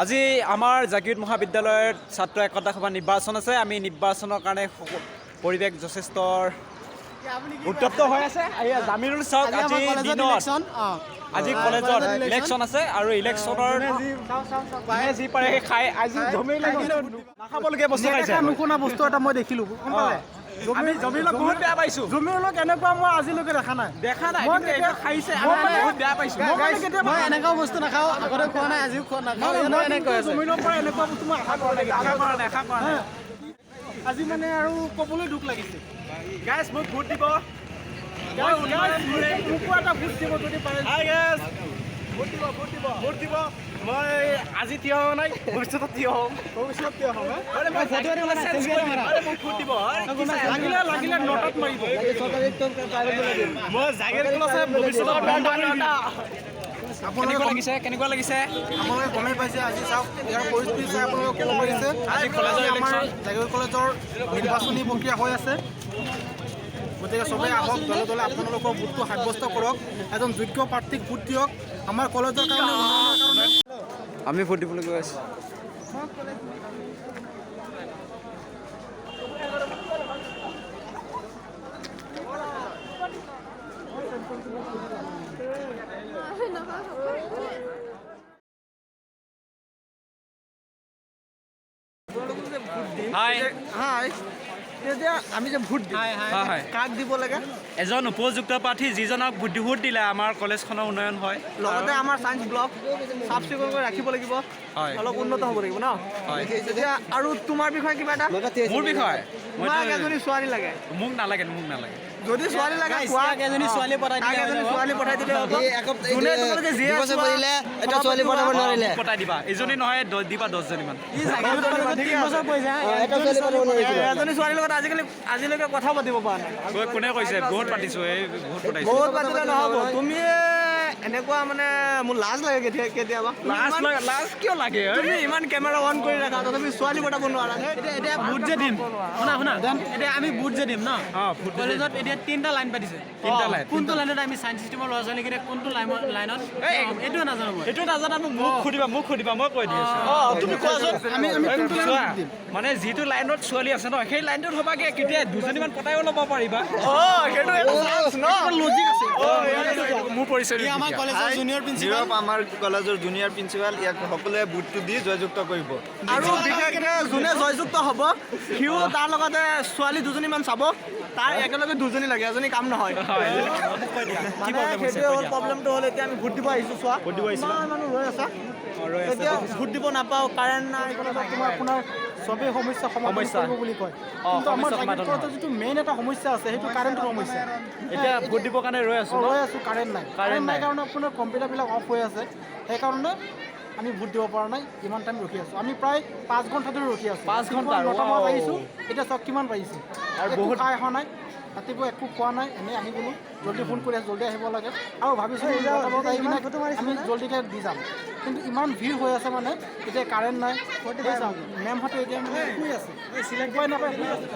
আজি আমাৰ জাগীৰোড মহাবিদ্যালয়ৰ ছাত্ৰ একতা সভা নিৰ্বাচন আছে। আমি নিৰ্বাচনৰ কাৰণে পৰিৱেশ যথেষ্ট উত্তপ্ত হৈ আছে। এয়া জামিৰুল চাওক, আজি দিনত আজি কলেজত ইলেকশ্যন আছে আৰু ইলেকশ্যনৰ যোনে যি পাৰে সেই খাই আজি নাখাবলগীয়া বস্তু খাইছে। নুশুনা বস্তু এটা মই দেখিলো, গম পালে? আমি জমিৰুলক বহুত বেয়া পাইছোঁ। জমিৰুলক এনেকুৱা মই আজিলৈকে দেখা নাই। দেখা নাই, মই কিন্তু এইটো খাইছে, আমি বহুত বেয়া পাইছোঁ। মই মানে কেতিয়াবা মই এনেকুৱাও বস্তু নাখাওঁ, আগতে খোৱা নাই, আজিও খোৱা নাখাওঁ। মই কিন্তু জমিৰুলৰ পৰা এনেকুৱা বস্তু মই আশা কৰা নাই। আশা কৰা নাই, আশা কৰা নাই। আজি মানে আৰু ক'বলৈ দুখ লাগিছে। গাইজ, মোক ভোট দিব। মই উন্নয়ন কৰিম। মোকো এটা ভোট দিব যদি পাৰে। হাই গাইজ, ভোট দিব, ভোট দিব, ভোট দিব। মই আজি থিয় হোৱা নাই, ভৱিষ্যতত থিয় হ'ম। ভৱিষ্যত কিয় হ'ব? আৰে মই ফটো চেঞ্জ কৰিম। আৰে মোক ভোট দিব। আৰে কি চাই? লাগিলে লাগিলে নটাত মাৰিব। মই জাগীৰোড ক্লাছে ভৱিষ্যতৰ বন্ধ কৰি দিম। কেনেকুৱা লাগিছে? কেনেকুৱা লাগিছে? আপোনালোকে গমেই পাইছে, আজি চাওক ইয়াৰ পৰিস্থিতি চাই আপোনালোকে ক'ব পাৰিছে। আজি কলেজৰ আমাৰ ইলেকশ্যন। জাগীৰোড কলেজৰ নিৰ্বাচনী প্ৰক্ৰিয়া হৈ আছে। গতিকে চবেই আহক, দলে দলে আপোনালোকৰ ভোটটো সাব্যস্ত কৰক, এজন যোগ্য প্ৰাৰ্থীক ভোট দিয়ক আমাৰ কলেজৰ কাৰণে, উন্নয়নৰ কাৰণে। আমি ভোট দিবলৈ গৈ আছোঁ। হাই। হাই, এতিয়া আমি যে ভোট দিম, হয়। কাক দিব লাগে? এজন উপযুক্ত প্ৰাৰ্থী, যিজনক ভোট দিলে আমাৰ কলেজখনৰ উন্নয়ন হয়। লগতে আমাৰ চায়েন্স ব্লক চাফ চিকুণ কৰি ৰাখিব লাগিব। হয়। অলপ উন্নত হ'ব লাগিব ন? হয়। এতিয়া আৰু তোমাৰ বিষয়ে কিবা এটা? মোৰ বিষয়ে? তোমাক এজনী ছোৱালী লাগে। মোক নালাগে, মোক নালাগে। যদি ছোৱালী লাগে কোৱা। এজনী ছোৱালী পঠাই তাক এজনী ছোৱালী পঠাই দিলে হ'ব। যোনে তোমালোকে যিয়ে চোৱা, এটা ছোৱালী পঠাব নোৱাৰিলে। মোক পঠাই দিবা। এজনী নহয়, দিবা 10জনীমান। এটা ছোৱালী পঠাব নোৱাৰিছিলে। এজনী ছোৱালীৰ লগত আজিকালি আজিলৈকে কথা পাতিব পৰা নাই। কোনে কৈছে? বহুত পাতিছো, এই বহুত পতাইছো। বহুত পাতিলে নহ'ব। তুমি এনেকুৱা মানে মোৰ লাজ লাগে কেতিয়া কেতিয়াবা। লাজ লাগে? লাজ কিয় লাগে? তুমি ইমান কেমেৰা অন কৰি ৰাখা, তথাপি ছোৱালী পঠাব নোৱাৰা। এতিয়া ভোট যে দিম, শুনা শুনা, এতিয়া আমি ভোট যে দিম ন, অঁ, ভোট যে দিম। কলেজত এতিয়া তিনিটা লাইন পাতিছে। তিনিটা লাইন। কোনটো লাইনত আমি চায়েন্স ষ্ট্ৰীমৰ ল'ৰা ছোৱালীকেইটা কোনটো লাইনত, এইটোৱে নাজানো মই। এইটো নাজানা? মোক সুধিবা, মোক সুধিবা, মই কৈ দি আছো। তুমি কোৱাচোন। আমি আমি কোনটো লাইনত চোৱা, ভোট দিম? মানে যিটো লাইনত ছোৱালী আছে ন, সেই লাইনটোত হ'বাগে, কেতিয়া দুজনীমান পতাইও ল'ব পাৰিবা। অ, সেইটো এটা চান্স ন? লজিক আছে। মোৰ পৰিচয়। আমাৰ কলেজৰ জুনিয়ৰ প্ৰিন্সিপাল। নীৰৱ আমাৰ কলেজৰ জুনিয়ৰ প্ৰিন্সিপাল। ইয়াক সকলোৱে ভোটটো দি জয়যুক্ত কৰিব। আৰু বিশেষকে যোনে জয়যুক্ত হ'ব, সিও তাৰ লগতে ছোৱালী দুজনীমান চাব। তাৰ একেলগে দুজনী লাগে, এজনী কাম নহয়। মানে সেইটোৱে হ'ল প্ৰব্লেমটো। হ'ল এতিয়া আমি ভোট দিব আহিছোঁ, চোৱা ভোট দিব আহিছিলা? ইমান মানুহ ৰৈ আছে। এতিয়া ভোট দিব নাপাওঁ, কাৰেণ্ট নাই। তোমাৰ আপোনাৰ চবেই সমস্যা সমাধান সমস্যা। কৰিব বুলি কয়, অঁ, কিন্তু আমাৰ সমস্যা সমাধান জাগীৰোড কলেজৰ যিটো মেইন এটা সমস্যা আছে, সেইটো কাৰেণ্টৰ সমস্যা। এতিয়া ভোট দিবৰ কাৰণে ৰৈ আছো ন? ৰৈ আছোঁ, কাৰেণ্ট নাই। কাৰেণ্ট নাই নাই। কাৰণে আপোনাৰ কম্পিউটাৰবিলাক অফ হৈ আছে, সেইকাৰণে আমি ভোট দিব পৰা নাই। ইমান টাইম ৰখি আছোঁ আমি, প্ৰায় 5 ঘণ্টা ধৰি ৰখি আছোঁ। 5 ঘণ্টা? 9টা বজাত wow। আহিছোঁ, এতিয়া চাওক কিমান বাজিছে। আৰু একো বহুত- খাই অহা নাই, ৰাতিপুৱা একো খোৱা নাই, এনেই আহি গ'লোঁ। জল্দি ফোন কৰি আছোঁ, জল্দি আহিব লাগে। আৰু ভাবিছোঁ 9টা বজাত আহি কিনে আমি জল্দিকৈ দি যাম, কিন্তু ইমান ভিৰ হৈ আছে। মানে এতিয়া কাৰেণ্ট নাই। এই চাওক, মেমহঁতে এতিয়া মানে শুই আছে, উপায় নাপায় শুই আছে।